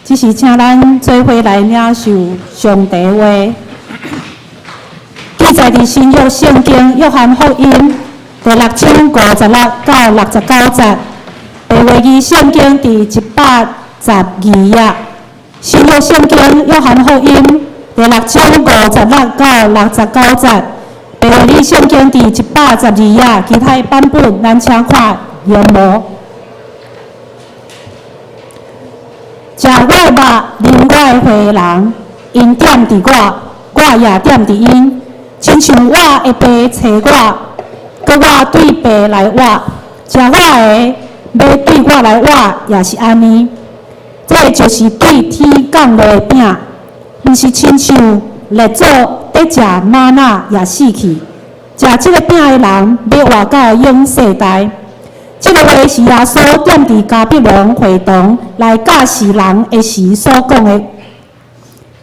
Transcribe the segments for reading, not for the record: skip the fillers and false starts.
這時請咱做伙來領受上帝話，記載佇新約聖經約翰福音第六章56到69節，白話字聖經佇112頁。新約聖經約翰福音第六章56到69節，白話字聖經佇112頁，其他的版本咱請看螢幕。食我的肉、啉我的血的人，𪜶踮佇我，我也踮佇𪜶。親像我的爸差我，閣我對爸來活，食我的，欲對我來活，也是按呢。這就是對天降落的餅，毋是親像列祖佇食瑪納也死去。食這个餅的人，欲活到永世代。這个話是耶穌踮佇迦百農會堂來教示人的時所講的。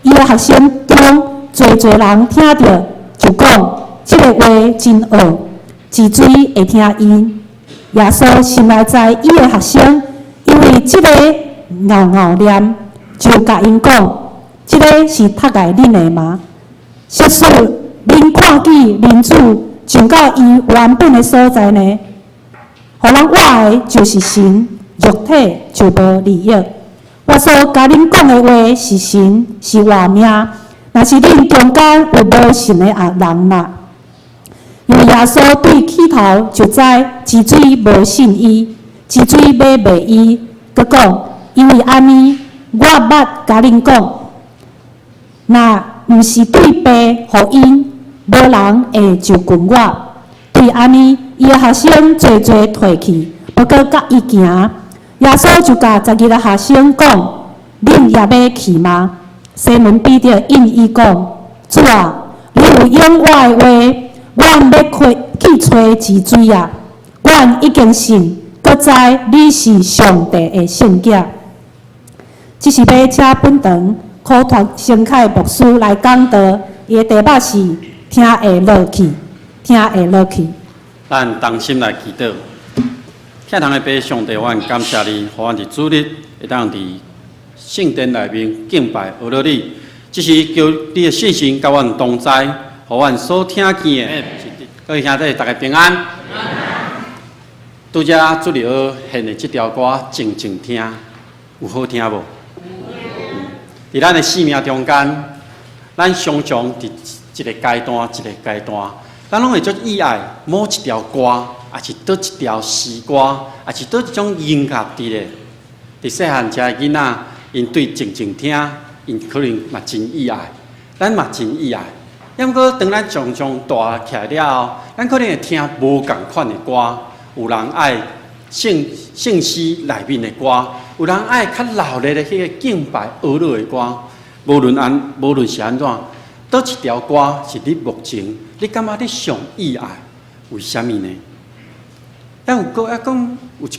伊的學生中，濟濟人聽著就講：這个話真奧，是誰會聽伊？耶穌心內知伊的學生因為這个敖敖念，就共𪜶講：這个是窒礙恁的嗎？設使恁看見人子上到伊原本的所在呢？予人活的就是神，肉體就無利益。我所共恁講的話是神，是活命。若是恁中間有無信的人嘛？因為耶穌對起頭就知這水無信伊，這水欲賣伊，閣講：因為按呢，我捌共恁講，若毋是對爸予𪜶，無人會就近我。對按呢，伊的學生濟濟退去，無閣佮伊行。耶穌就共12个學生講：恁也欲去嗎？西門彼得應伊講：主啊，你有永活的話，阮欲去揣是誰啊？阮已經信，閣知你是上帝的聖子。這時欲請本堂柯託成凱牧師來講道，伊的題目是聽會落去，聽會落去。咱同心來祈禱，天堂的父上帝，我感謝你，予阮佇主日會當佇聖殿內面敬拜阿羅你。這時求你的聖神佮阮同在，予阮所聽見的，各位兄弟逐家平安。拄才主日學獻的這條歌，靜靜聽，有好聽無？佇咱的生命中間，咱常常佇一个階段一个階段，咱攏會足意愛某一條歌，抑是佗一條詩歌，抑是佗一種音樂佇咧。佇細漢遮的囡仔，𪜶對靜靜聽，𪜶可能嘛真意愛，咱嘛真意愛。抑毋過當咱常常大起來了後，咱可能會聽無仝款的歌，有人愛聖聖詩內面的歌，有人愛較熱鬧的彼個敬拜阿羅的歌。無論是按怎，佗一條歌是你目前你感覺你上意愛，為啥物呢？抑有閣抑講有一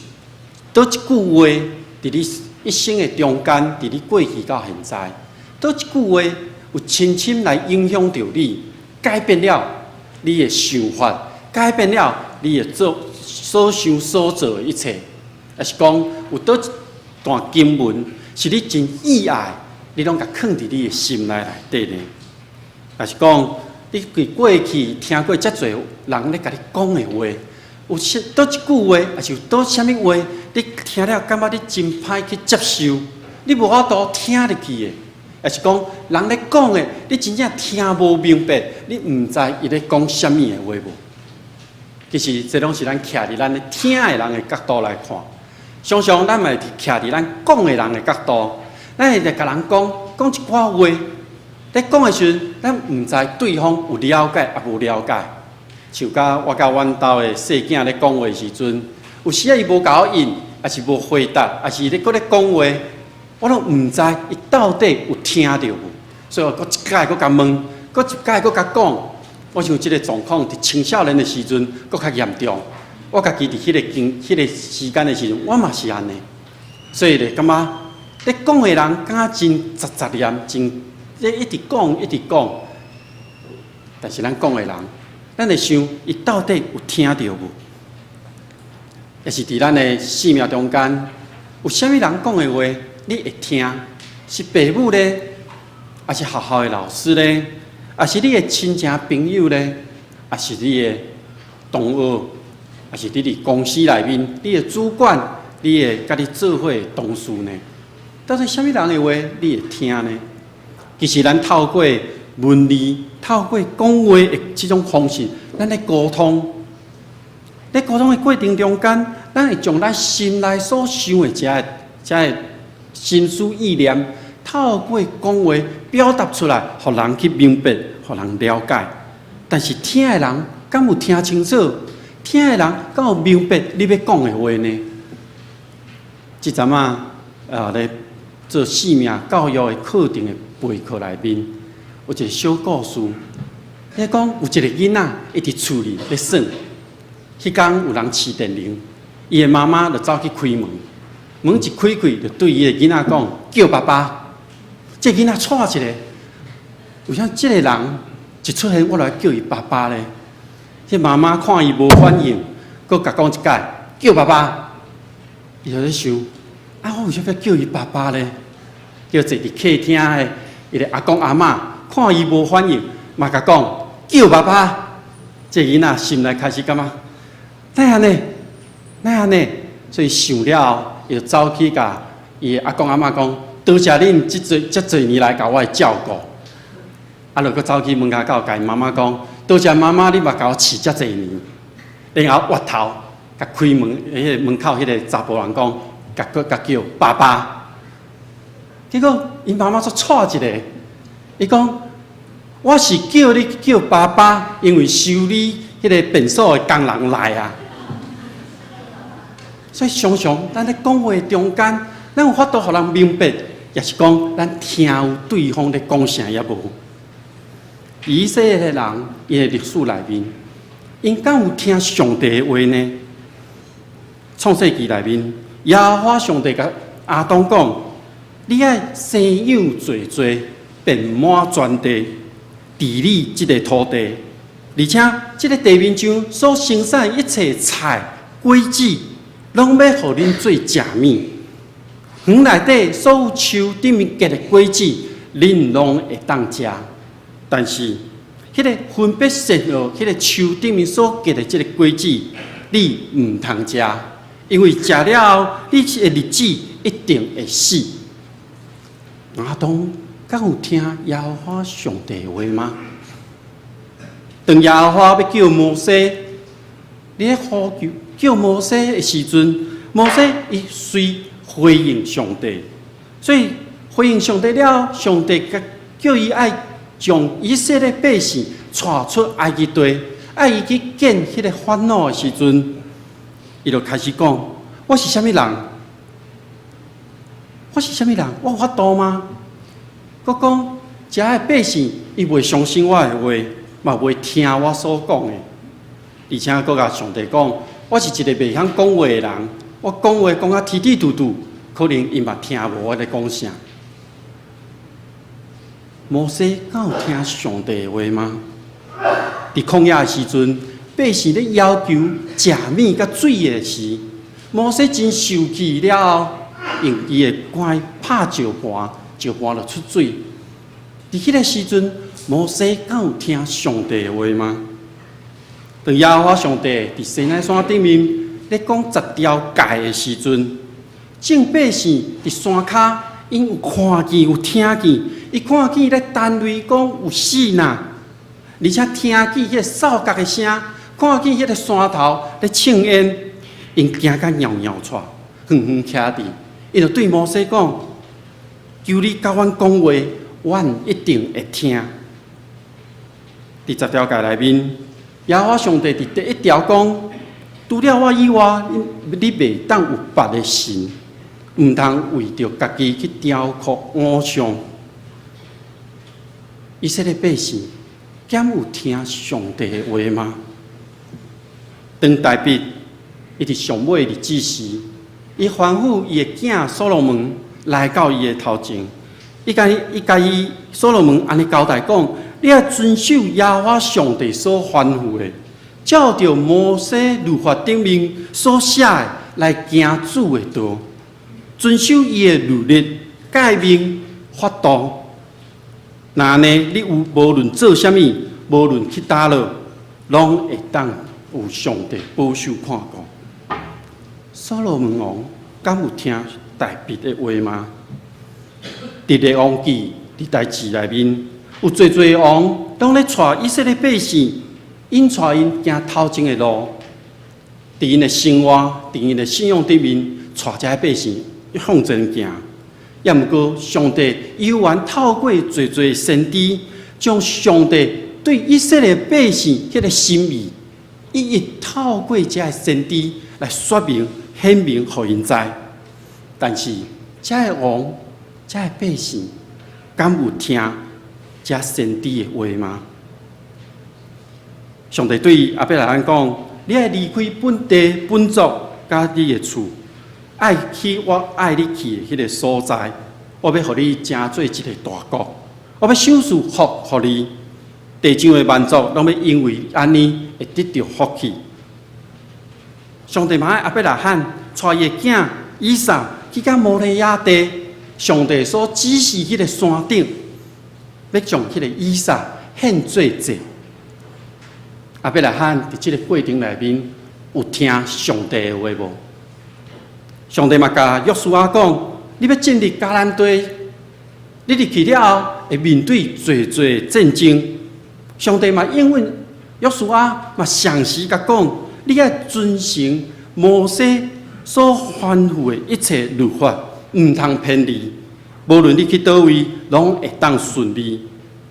佗一句話，佇你一生的中間，佇你過去到現在，佗一句話有深深來影響著你，改變了你的想法，改變了你的做所想所做的一切，抑是講有佗一段經文是你真意愛，你攏共囥佇你的心內內底呢？抑是講你佇過去聽過遮濟人咧共你講的話，有啥佗一句話，抑是有佗啥物話，你聽了感覺你真歹去接受，你無法度聽入去的，抑是講人咧講的，你真正聽無明白，你毋知伊咧講啥物的話無？其實這攏是咱徛佇咱咧聽的人的角度來看，常常咱嘛會徛佇咱講的人的角度，咱會來共人講講一寡話，咧講的時陣，咱毋知對方有了解抑無了解。像佮我佮阮兜的細囝咧講話的時陣，有時仔伊無共我應，抑是無回答，抑是咧閣咧講話，我攏毋知伊到底有聽著無，所以我閣一擺閣共問，閣一擺閣共講。我想這个狀況佇青少年的時陣閣較嚴重。我家己佇彼个經彼个時間的時陣，我嘛是按呢，所以咧感覺咧講的人敢若真雜雜念，真咧一直講一直講，但是咱講的人，咱會想伊到底有聽著無？抑是佇咱的生命中間，有啥物人講的話，你會聽，是爸母咧，抑是學校的老師咧，抑是你的親情朋友咧，抑是你的同學，抑是你佇公司內面你的主管，你的佮你做伙的同事呢？到底啥物人的話你會聽呢？其實咱透過文字、透過講話的這種方式，咱咧溝通。咧溝通的過程中間，咱會將咱心內所想的這个心思意念，透過講話表達出來，予人去明白，予人了解。但是聽的人敢有聽清楚？聽的人敢有明白你欲講的話呢？這陣仔咧做生命教育的課程的備課內面，有一個小故事。伊講有一個囡仔，伊佇厝裡咧耍。彼工有人飼電鈴，伊的媽媽就走去開門，門一開開，就對伊的囡仔講：叫爸爸。這个囡仔掣一下，為啥這個人一出現，我來叫伊爸爸咧？這媽媽看伊無反應，閣共講一擺，叫爸爸。伊就咧想：啊，我為啥欲叫伊爸爸咧？叫坐佇客廳的伊个阿公阿嬤看伊無反應，嘛共講叫爸爸。這囡仔心內開始感覺，哪會按呢？哪會按呢？所以想了後，伊就走去共伊的阿公阿嬤講：多謝恁這濟這濟年來共我的照顧。啊，就閣走去門跤口，共伊媽媽講：多謝媽媽，你嘛共我飼遮濟年。然後回頭，共開門，彼个門口彼個查埔人講，共閣共叫爸爸。結果𪜶媽媽煞掣一下，伊講：我是叫你叫爸爸，因為修理彼个便所的工人來啊。所以常常咱咧講話中間，咱有法度予人明白，抑是講咱聽有對方咧講啥抑無？以色列的人，伊的歷史內面，𪜶敢有聽上帝的話呢？創世記內面，耶和華上帝共亞當講：你愛生養濟濟，遍滿全地，治理這個土地，而且這個地面上所生產一切菜果子，攏欲予恁做食物。園內底所有樹頂面結的果子，恁攏會當食。但是，彼个分別善惡，彼个樹頂面所結的這个果子，你毋通食，因為食了後，你的日子一定會死。亞當敢有聽耶和華上帝話嗎？當耶和華欲叫摩西，咧呼求叫摩西的時陣，摩西伊隨回應上帝，所以回應上帝了，上帝叫伊愛將以色列百姓帶出埃及地，愛伊去見彼個法老的時陣，伊就開始講：我是啥物人？我是啥物人？我有法度嗎？閣講，遮的百姓伊袂相信我的話，嘛袂聽我所講的，而且閣共上帝講，我是一個袂曉講話的人，我講話講甲踢踢嘟嘟，可能𪜶嘛聽無我咧講啥。摩西敢有聽上帝的話嗎？佇曠野的時陣，百姓咧要求食物佮水的時，摩西真受氣了後，用伊的拐拍石盤，石盤就出水。佇彼個時陣，摩西敢有聽上帝的話嗎？當耶和華上帝佇西奈山頂面咧講十條誡的時陣，眾百姓佇山跤，𪜶有看見有聽見，伊看見咧單雷公有死若，而且聽見彼個掃角的聲，看見彼個山頭咧衝煙，𪜶驚甲搖搖掣，遠遠徛佇，伊就對摩西講：求你佮阮講話，阮一定會聽。佇十條誡內面，耶和華上帝佇第一條講：除了我以外，你袂當有別的神，毋通為著家己去雕刻偶像。以色列百姓敢有聽上帝的話嗎？當大衛伊佇上尾日子時，伊吩咐伊的囝所羅門來到伊的頭前，伊共伊所羅門按呢交代講：你愛遵守耶和華上帝所吩咐的，照著摩西律法頂面所寫的來行主的道，遵守伊的律例、誡命、法度。若按呢，你有無論做啥物，無論去佗落，攏會當有上帝保守看顧。所羅門王敢有聽大衛的話嗎？佇列王紀佇代誌內面，有濟濟王攏咧帶以色列百姓，𪜶帶𪜶行頭前的路，佇𪜶的生活，佇𪜶的信仰頂面，帶這个百姓向前行。也毋過，上帝猶原透過濟濟先知，將上帝對以色列百姓彼个心意，一一透過這个先知來說明、顯明，予𪜶知。但是，這个王、這个百姓，敢有聽這先知的話嗎？上帝對亞伯拉罕講：你愛離開本地、本族，佮你的厝，愛去我愛你去的彼个所在。我欲予你成做一个大國，我欲賞賜福予你，地上的萬族攏欲因為按呢會得著福氣。上帝嘛愛亞伯拉罕帶伊的囝以撒去到摩利亞地，上帝所指示彼个山頂，欲將彼个以撒獻做祭。亞伯拉罕佇這个過程內面有聽上帝的話無？上帝嘛共約書亞講：你欲進入迦南地，你入去了後會面對濟濟戰爭。上帝嘛應允約書亞嘛，詳細共講，你愛遵行摩西所吩咐的一切律法，毋通偏離。無論你去佗位，攏會當順利。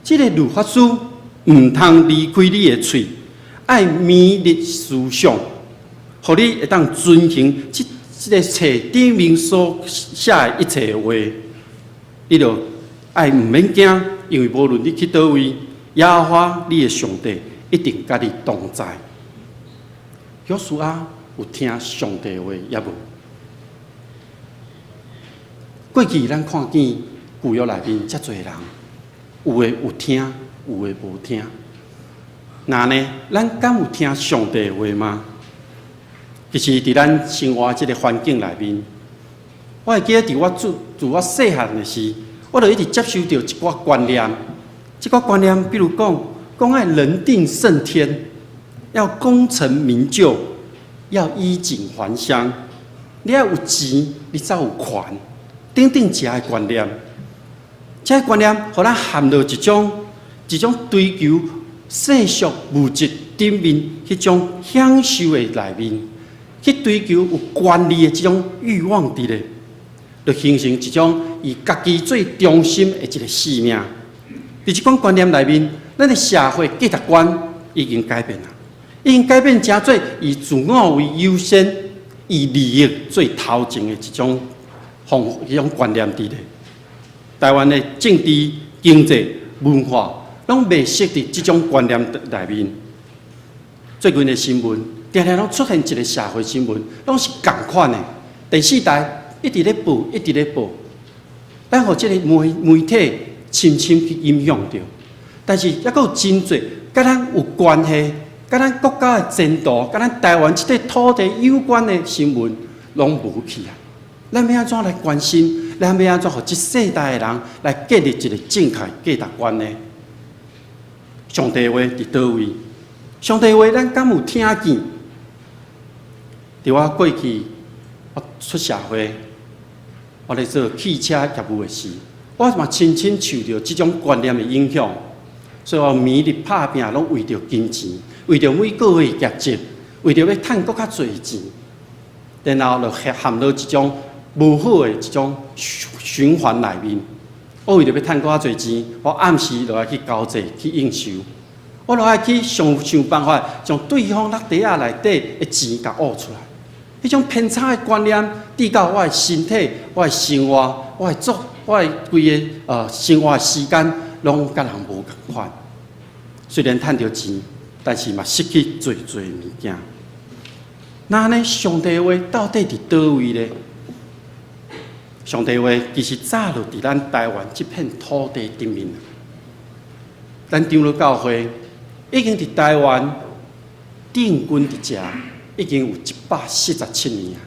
這个律法書毋通離開你的喙，愛每日思想，予你會當遵行這个冊頂面所寫的一切話。你就愛毋免驚，因為無論你去佗位，耶和華你的上帝一定佮你同在。約書亞有聽上帝話，抑無？過去咱看見舊約內面遮濟人，有的有聽，有的無聽。那呢，咱敢有聽上帝的話嗎？其實，佇咱生活這个環境內面，我會記得佇我自自我細漢的時，我就一直接受著一寡觀念。這寡觀念，比如講，講愛人定勝天，要功成名就，要衣錦還鄉。你愛有錢，你才有權。等等這个觀念，這个觀念，予咱陷入一種追求世俗物質頂面彼種享受的內面，去追求有權力的這種慾望佇咧，就形成一種以家己做中心的一个生命。佇這款觀念內面，咱的社會價值觀已經改變啦，已經改變成做以自我為優先、以利益做頭前的一種方、彼種觀念佇咧。台灣的政治、經濟、文化，攏迷失佇這種觀念內面。最近的新聞，定定攏出現一个社會新聞，攏是仝款的。電視台一直咧報，一直咧報，咱予這个媒體深深去影響著。但是，猶閣有真濟佮咱有關係、佮咱國家的前途、佮咱台灣這塊土地有關的新聞，攏無去啊！咱欲按怎來關心？咱欲按怎予這世代的人來建立一个正確價值觀呢？上帝話佇佗位？上帝話，咱敢有聽見？佇我過去，我出社會，我咧做汽車業務的時，我嘛深深受著這種觀念的影響，所以我每日拍拚，攏為著金錢，為著每個月業績，為著欲趁閣較濟錢，然後就陷入一種無好的一種循環內面。我為著欲趁閣較濟錢，我暗時就愛去交際去應酬，我就愛去想想辦法，將對方落袋仔內底的錢共挖出來。彼種偏差的觀念，致到我的身體、我的生活、我的作、我的規个生活的時間，攏佮人無仝款。雖然趁著錢，但是嘛失去濟濟物件。那呢，上帝話到底佇佗位咧？上帝話其實早就佇咱台灣這片土地頂面。咱長老教會已經佇台灣定根佇遮，已經有147年啊。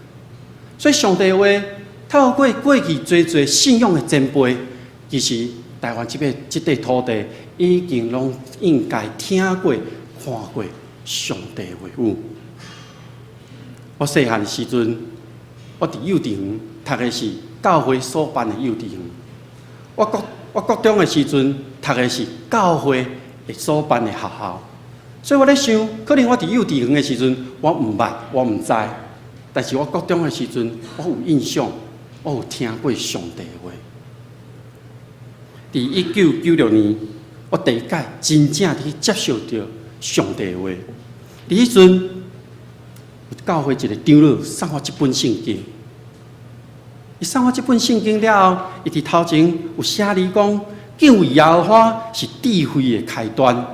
所以上帝話透過過去濟濟信仰的前輩，其實台灣這塊土地已經攏應該聽過、看過上帝話語。我細漢時陣，我佇幼稚園讀的是教會所辦的幼稚園。我國中的時陣讀的是教會的所辦的學校。所以我咧想，可能我佇幼稚園的時陣，我毋捌，我毋知。但是我國中的時陣，我有印象，我有聽過上帝話。佇1996年，我第一擺真正去接受著上帝話。佇彼陣，教會一個長老送我這本聖經。伊送我這本聖經了後，伊佇頭前有寫字講，敬畏耶和華是智慧的開端。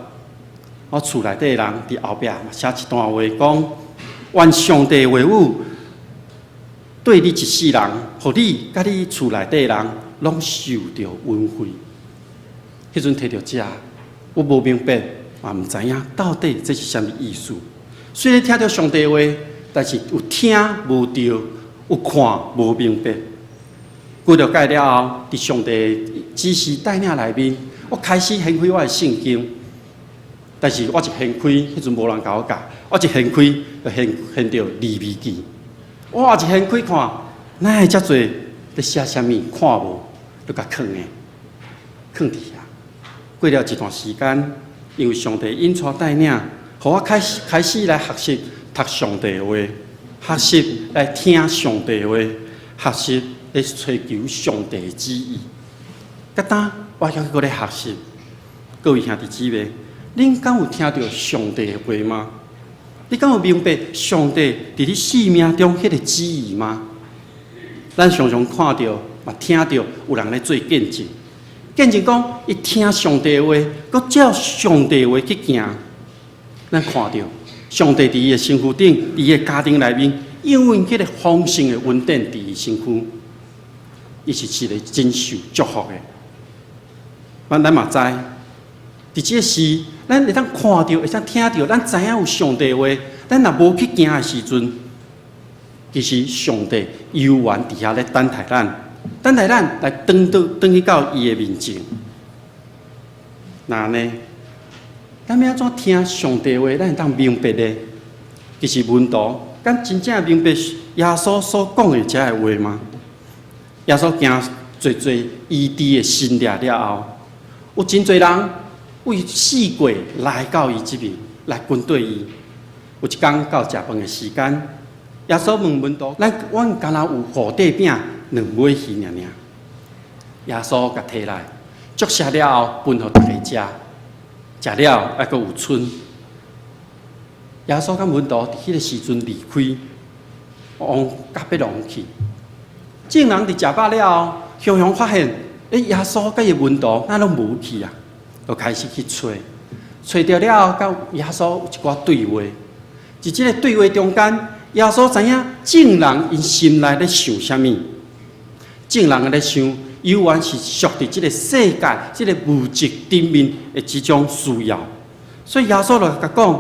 我厝內底人佇後壁嘛寫一段話，講願上帝話語對你一世人，予你佮你厝內底人攏受著恩惠。彼陣提著這，我無明白，嘛毋知影到底這是啥物意思。雖然聽著上帝話，但是有聽無著，有看無明白。過著蓋了後，佇上帝指示帶領內面，我開始掀開我的聖經。但是我一掀開，彼陣無人共我教，我一掀開就掀著利未記。我一掀開看，哪會遮濟咧寫啥物？看無，就共囥的，囥佇遐。過了一段時間，因為上帝引帶帶領，予我開始來學習讀上帝話，學習來聽上帝話，學習來追求上帝的旨意。佮當我猶閣咧學習，各位兄弟姊妹，恁敢有聽著上帝的話嗎？你敢有明白上帝佇你生命中彼個旨意嗎？咱常常看著，嘛聽著有人咧做見證，見證講伊聽上帝話，閣照上帝話去行。咱看著上帝佇伊的身軀頂，佇伊的家庭內面，永遠彼個豐盛的恩典佇伊身軀，伊是一個真受祝福的。咱嘛知，佇這個時，咱會當看著，會當聽著，咱知影有上帝話，咱若無去行的時陣，其實上帝猶原佇遐咧等待咱，等待咱來轉去到伊的面前。那呢，咱欲按怎聽上帝話，咱會當明白呢？其實門徒敢真正明白耶穌所講的這个話嗎？耶穌行濟濟醫治的神蹟了後，有真濟人為四界來到伊這邊來跟隨伊。有一工到食飯的時間，耶穌問門徒：阮敢若有五塊餅、兩尾魚爾爾。耶穌共提來，祝謝了後，分予大家食，食了猶閣有賰。耶穌佮門徒佇彼個時陣離開，往迦百農去。眾人佇食飽了後，雄雄發現，耶穌佮伊門徒哪攏無去啊？就開始去揣，揣著了後，佮耶穌有一寡對話。佇這个對話中間，耶穌知影眾人𪜶心內咧想啥物。眾人咧想，猶原是屬佇這个世界、這个物質頂面的這種需要。所以耶穌就共講：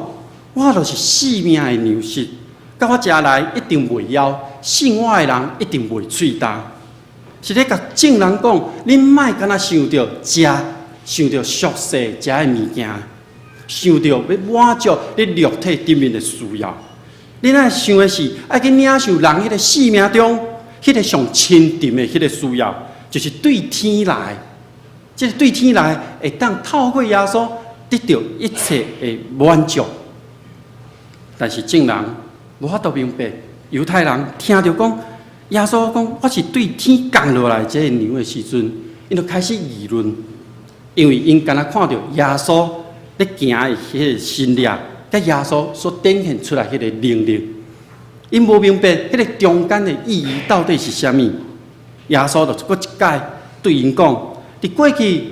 我就是性命的糧食，佮我食來一定袂枵，信我的人一定袂喙焦。是咧共眾人講，恁莫干焦想著食，想著俗世食的物件，想著欲滿足你肉體頂面的需要。恁愛想的是，愛去領受人彼个生命中，彼个上深沉的彼个需要，就是對天來，這个對天來會當透過耶穌得著一切的滿足。但是眾人無法度明白，猶太人聽著講耶穌講我是對天降落來這个糧的時陣，𪜶就開始議論，因為𪜶敢若看著耶穌咧行的彼个神蹟，佮耶穌所展現出來彼個能力，𪜶無明白彼個中間的意義到底是啥物。耶穌就閣一擺對𪜶講：佇過去，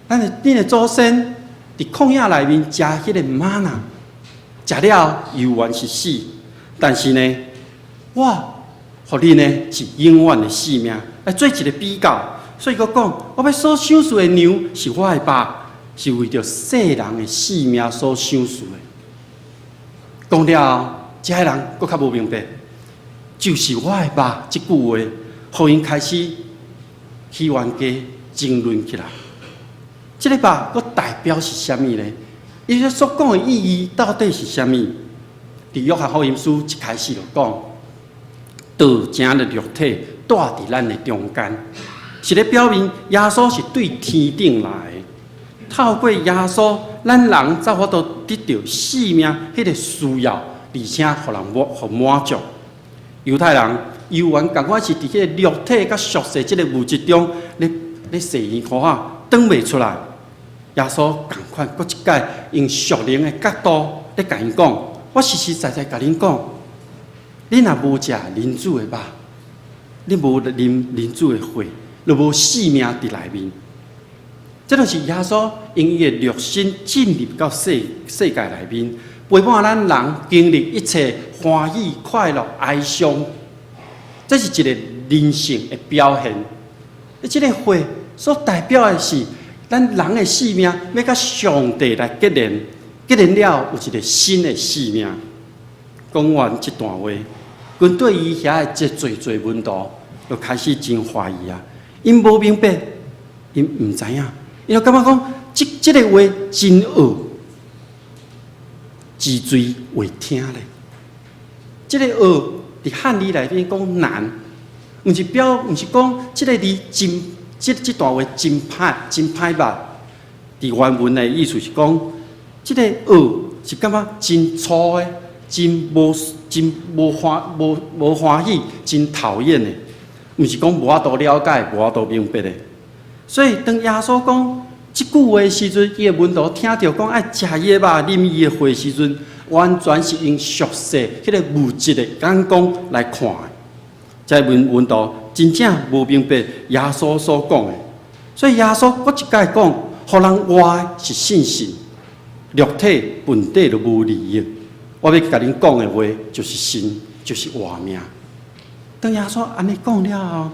咱的恁的祖先佇曠野內面食彼个瑪納，食了猶原是死。但是呢，我予恁呢是永遠的生命，來做一個比較。所以閣講，我欲所賞賜的糧是我的肉，是為著世人的性命所賞賜的。講了後，這个人閣較無明白，就是我的肉這句話，予𪜶開始起冤家，爭論起來。這个肉閣代表是啥物呢？伊所講的意義到底是啥物？佇約翰福音書一開始就講，道成了肉體，蹛佇咱的中間，是咧表明耶穌是對天頂來的。透過耶穌，咱人才有法度得著生命彼个需要，而且予人滿予滿足。猶太人猶原仝款是佇彼个肉體佮屬世這个物質中咧咧洗耳苦啊，轉袂出來。耶穌仝款，閣一擺用屬靈的角度咧共𪜶講：我實實在在共恁講，恁若無食人子的肉，恁無啉人子的血，就無生命佇內面。這就是耶穌用伊的肉身進入到世世界內面，陪伴咱人經歷一切歡喜、快樂、哀傷。這是一个人性的表現。這个血所代表的是咱人的生命，欲佮上帝來結連，結連了有一个新的生命。講完這段話，針對伊遐的這濟濟門徒，就開始真懷疑啊！𪜶無明白，𪜶毋知影，𪜶就感覺講，這這个話真惡，之罪會聽咧。這个惡佇漢語內面講難，毋是表，毋是講這个字真，這這段話真歹，真歹捌。佇原文的意思是講，這个惡是感覺真粗的，真無真無歡無無歡喜，真討厭的，毋是講無法度了解，無法度明白的。所以當耶穌講這句話的時陣，伊的門徒聽著講愛食伊的肉、啉伊的血的時陣，完全是用屬世彼个物質的眼光來看的。這門門徒真正無明白耶穌所講的，所以耶穌閣一擺講，予人活的是信心，肉體本底就無利益。我欲共恁講的話，就是神，就是活命。當耶穌按呢講了後，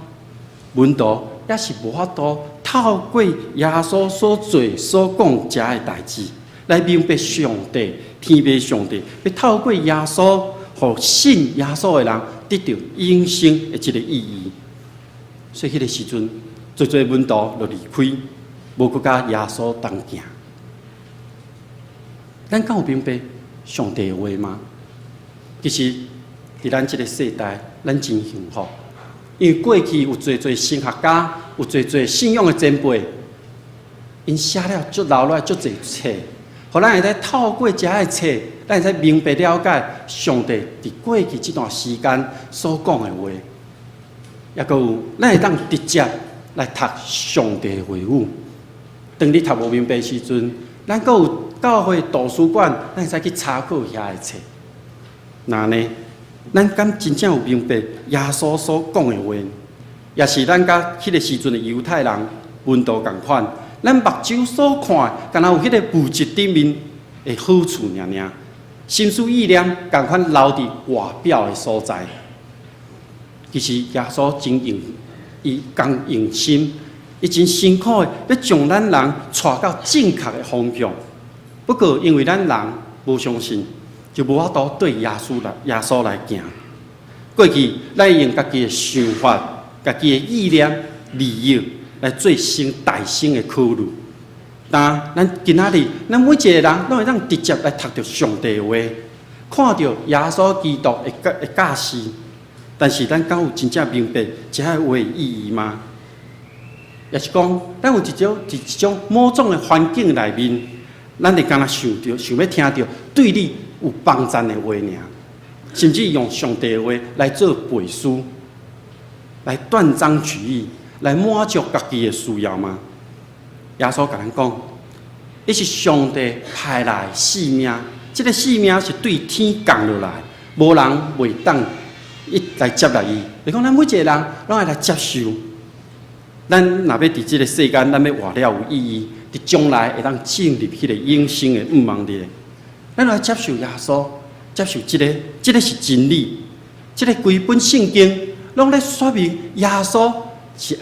門徒也是無法度透過耶穌所做、所講遮的代誌，來明白上帝、天父上帝，欲透過耶穌，予信耶穌的人得著永生的這个意義。所以彼个時陣，濟濟門徒就離開，無閣佮耶穌同行。咱敢有明白上帝的話嗎？其實，佇咱這个世代，咱真幸福，因為過去有濟濟神學家，有濟濟信仰的前輩，𪜶寫了足留落來足濟冊，予咱會使透過遮的冊，咱會使明白了解上帝佇過去這段時間所講的話，抑閣有咱會當直接來讀上帝的話語。當你讀無明白時陣，咱閣有教會圖書館，咱會使去查考遐的冊。那呢，咱敢真正有明白耶穌所講的話？抑是咱佮彼个時陣的猶太人門徒仝款，咱目睭所看，敢若有彼个物質頂面的好處爾爾，心思意念仝款留佇外表的所在。其實耶穌真用，伊工用心，伊真辛苦的，欲將咱人帶到正確的方向。不過因為咱人無相信，就無法度對耶穌來行。過去咱用家己的想法、家己的意念、利益來做成代先的考慮。但咱今仔日，咱每一个人攏會當直接來讀著上帝的話，看著耶穌基督的教的教示。但是咱敢有真正明白這个話的意義嗎？抑是講，咱有一種佇一種某種的環境內面，咱會敢若想著、想欲聽著對你有幫贊的話爾，甚至用上帝的話來做背書，來斷章取義，來滿足家己的需要嗎？耶穌共咱講，伊是上帝派來的性命，這个性命是對天降落來，無人袂當一來接納伊。你講咱每一个人攏愛來接受。咱若欲佇這个世間，咱欲活了有意義，佇將來會當進入彼个永生的向望裡。咱來接受耶穌，接受這个，這个是真理。這个規本聖經攏咧說明耶穌是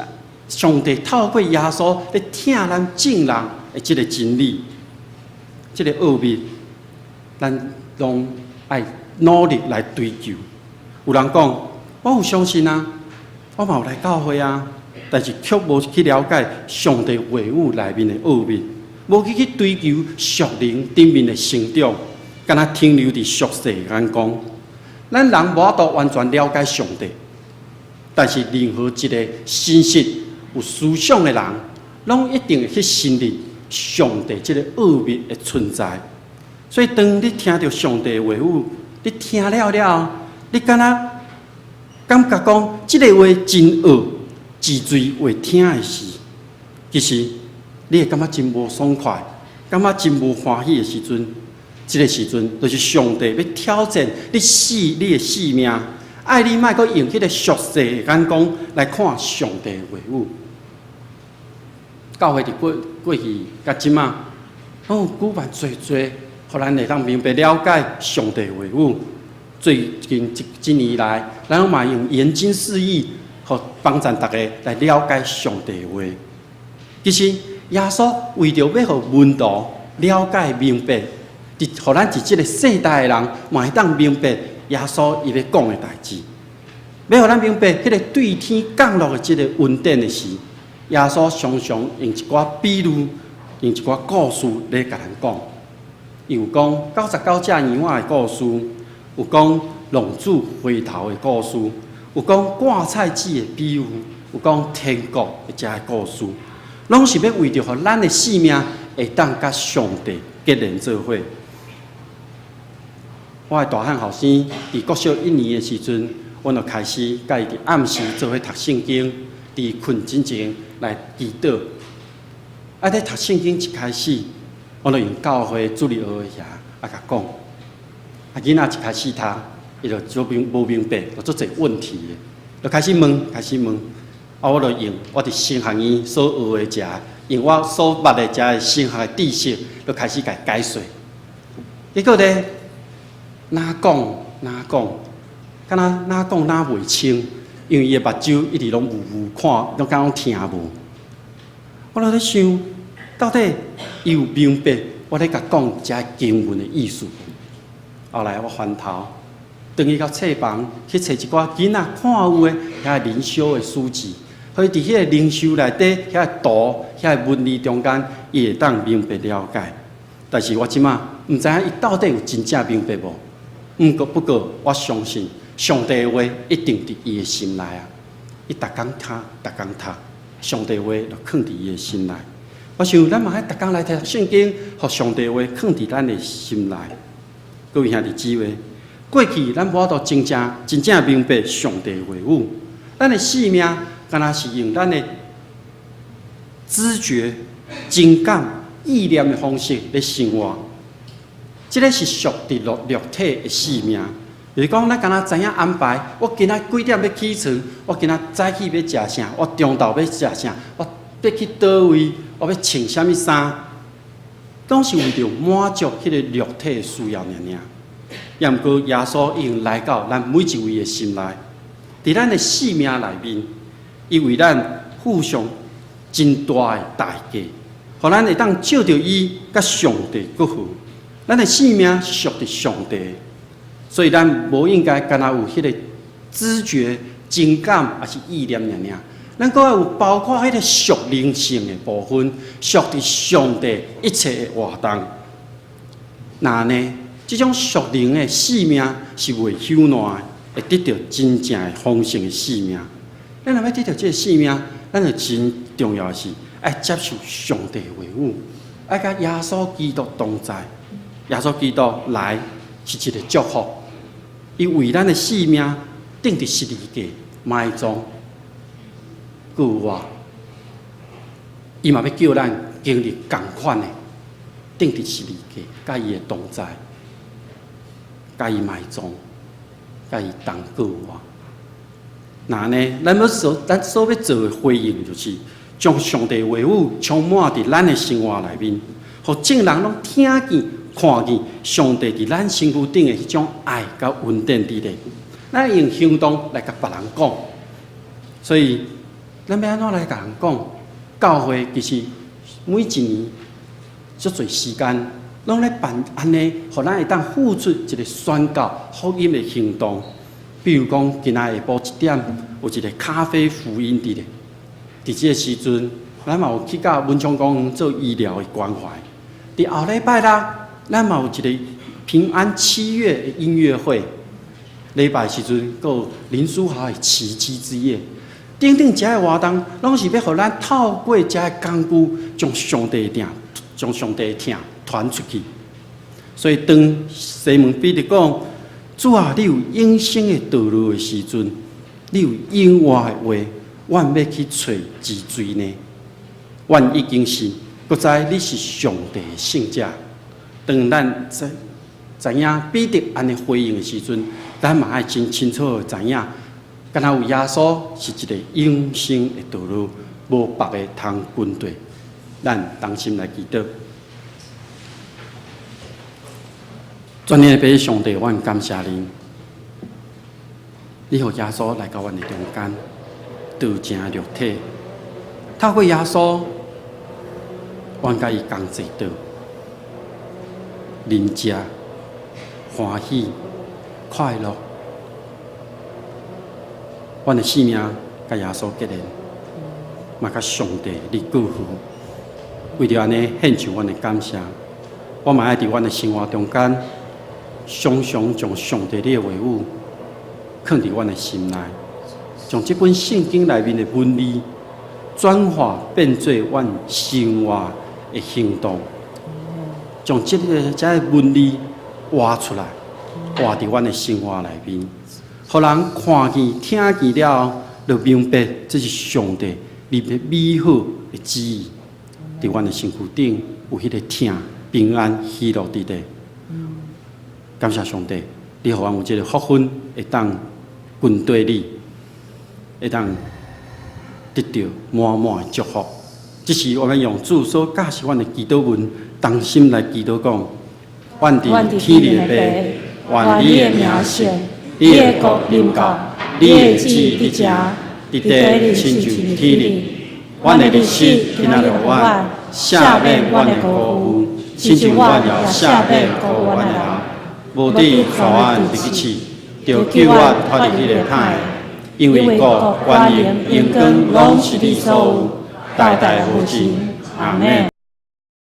上帝透過耶穌咧疼咱眾人的這个真理。這个奧秘，咱攏愛努力來追求。有人講，我有相信啊，我嘛有來教會啊，但是卻無去了解上帝話語內面的奧秘，無去追求屬靈頂面的成長，干焦停留佇俗世的眼光。咱人無法度完全了解上帝，但是任何一个信實有思想的人，攏一定會去承認上帝這个奧秘的存在。所以，當你聽著上帝的話語，你聽了了後，你敢若感覺講這个話真惡，字濟話聽的時，其實你會感覺真無爽快，感覺真無歡喜的時陣，這个時陣就是上帝欲挑戰你死你的性命，愛你莫閣用彼个俗世的眼光來看上帝的話語。教會佇過去佮這馬，攏有舉辦濟濟，予咱會當明白了解上帝話語。最近這幾年來，咱攏嘛用研經釋義，予幫助大家來了解上帝話。其實耶穌為著欲予門徒了解明白，佇予咱佇這个世代的人嘛會當明白耶穌伊欲講的代誌，欲予咱明白彼个對天降落的這个恩典的時，耶穌常常用一寡比喻，用一寡故事來共咱講。伊有講99隻羊仔的故事，有講浪子回頭的故事，有講割菜籽的比喻，有講天國的這个故事，攏是欲為著予咱的性命會當佮上帝結連做伙。我的大漢後生佇國小一年的時陣，阮就開始佮伊佇暗時做伙讀聖經，佇睏之前來祈禱。啊，咧讀聖經一開始，我就用教會主日學的遐啊共講。啊，囡仔一開始讀，伊就足明無明白，就足濟問題的，就開始問，開始問。啊，我就用我佇神學院所學的遮，用我所捌的遮神學的知識，就開始共伊解說。結果咧，哪講哪講，敢若哪講哪袂清，因為伊的目睭一直攏霧霧看，攏敢若聽無。我就咧想，到底伊有明白我咧共講這經文的意思無？後來我翻頭，轉去到冊房去揣一寡囡仔看有的遐靈修的書籍，予伊佇彼个靈修內底遐圖、遐文字中間，伊會當明白了解。但是我這馬毋知影伊到底有真正明白無？毋過不過，我相信上帝的話一定佇伊的心內啊！伊逐工聽，逐工讀，上帝話就囥佇伊的心內。我想咱嘛愛逐工來讀聖經，予上帝話囥佇咱的心內。各位兄弟姊妹，過去咱無法度真正真正明白上帝的話語，咱的性命敢若是用咱的知覺、情感、意念的方式咧生活。這个是屬佇肉體的性命，就是講，咱敢若知影安排，我今仔幾點欲起床，我今仔早起欲食啥，我中晝欲食啥，我欲去佗位，我欲穿啥物衫，攏是為著滿足彼个肉體的需要爾爾。也毋過耶穌已經來到咱每一位的心內，佇咱的性命內面，伊為咱付上真大的代價，予咱會當藉著伊佮上帝結合。咱的性命是屬佇上帝，所以咱無應該干焦有彼个知覺、情感，抑是意念爾爾。咱閣愛有包括彼个屬靈性的部分，屬佇上帝一切的活動。若按呢，這種屬靈的性命是袂朽爛的，會得著真正的豐盛的性命。咱若欲得著這个性命，咱就真重要的是愛接受上帝的話語，愛佮耶穌基督同在。耶穌基督來是一个祝福，伊為咱的性命釘佇十字架埋葬復活，伊嘛欲叫咱經歷仝款的釘佇十字架，佮伊的同在，佮伊埋葬，佮伊同復活。若按呢，咱所欲做的回應，就是將上帝話語充滿佇咱的生活內面，予眾人攏聽見、看見上帝佇咱身軀頂的彼種愛佮恩典佇咧。咱用行動來共別人講，所以咱欲按怎來共人講？教會其實每一年足濟時間，攏咧辦按呢，予咱會當付出一个宣告福音的行動。比如講，今仔下晡1點有一个咖啡福音佇咧，佇這个時陣，咱嘛有去到文昌公園做醫療的關懷。佇後禮拜六，咱嘛有一个平安七月的音樂會。禮拜時陣，閣有林書豪的奇蹟之夜，等等遮个活動，攏是欲予咱透過遮个工具，將上帝的疼，將上帝的疼傳出去。所以當西門彼得講：主啊，你有永生的道路的時陣，你有永活的話，阮欲去揣佇誰呢？阮已經信，閣知你是上帝的聖者。當咱知影彼得按呢回應的時陣，咱嘛愛真清楚的知影，敢若有耶穌是一个永生的道路，無別个通跟綴。咱同心來祈禱。全能的父上帝，阮感謝你，你予耶穌來到阮的中間，道成肉體，透過耶穌，阮佮伊仝齊桌，啉食，歡喜，快樂，阮的性命佮耶穌結連，嘛佮上帝你祝福。為著按呢獻上阮的感謝，我嘛愛佇阮的生活中間，常常將上帝你的話語囥佇阮的心內，將這本聖經內面的文字轉化變做阮生活的行動，將這个遮个文字活出來，活佇阮的生活內面，予人看見、聽見了後，就明白這是上帝你的美好的旨意。佇阮的身軀頂有彼个疼、平安、喜樂佇咧。感謝上帝，你予阮有這个福分，會當跟綴你，會當得著滿滿的祝福。這是我們用主所教示阮的祈禱文，同心來祈禱講：阮佇天裡的父，願你的名聖，你的國臨到，你的旨意得成，佇地親像天裡。阮的日食今仔日予阮，赦免阮的辜負，親像阮也赦免辜負阮的人。無得帶阮入去試，著救阮脫離彼个歹的。因為國、權榮、榮光攏是你所有，代代無盡。阿們。